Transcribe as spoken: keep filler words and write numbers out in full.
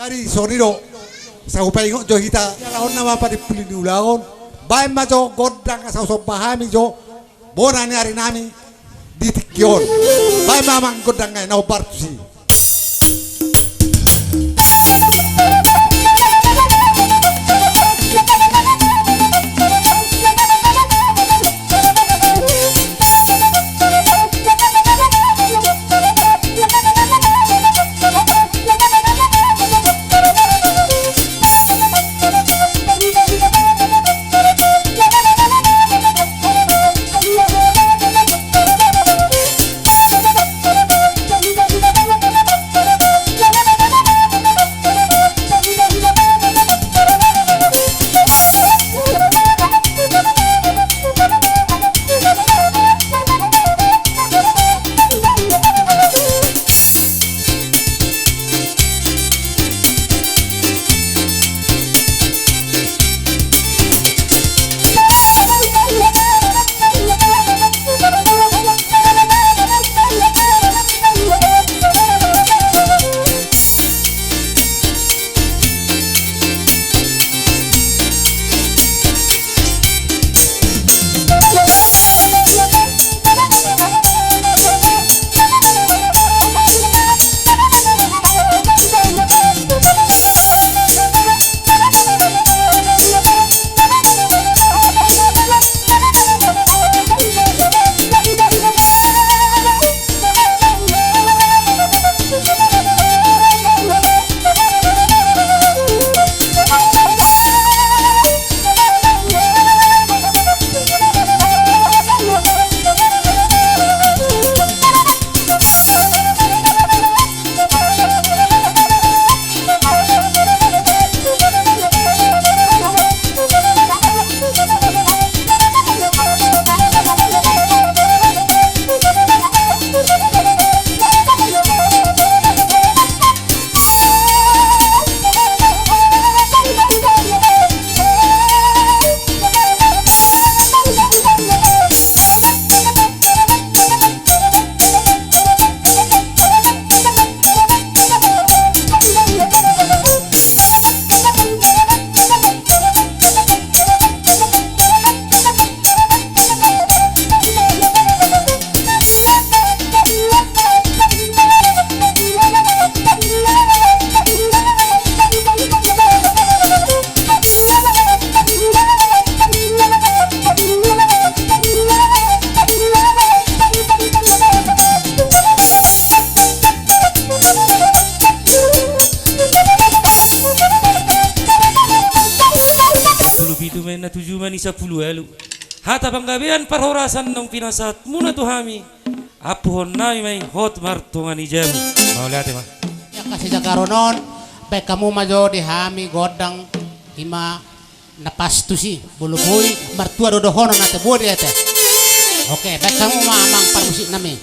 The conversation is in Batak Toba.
Jadi songon i do, sai hupaingot jo hita, alahonna ma padi puli ni ulaon, baen ma jo gondang asa husomba hami jo bona ni ari nami di tingki on. Baen ma amang gondang nai na hombar tusi. Sampulu pitu ma i, na tuju ma i, sampulu ualu. Hata panggabean parhorasan naung pinasahatmuna tu hami, ampuhon nami ma i hot martonga ni jabu. Mauliate ma. Ia, angka sijakaron on, baen hamu ma jo di hami gondang, i ma na pas tusi, molo boi martua do dohonon ate, boi do ate. Oke, baen hamu ma amang parmusik nami.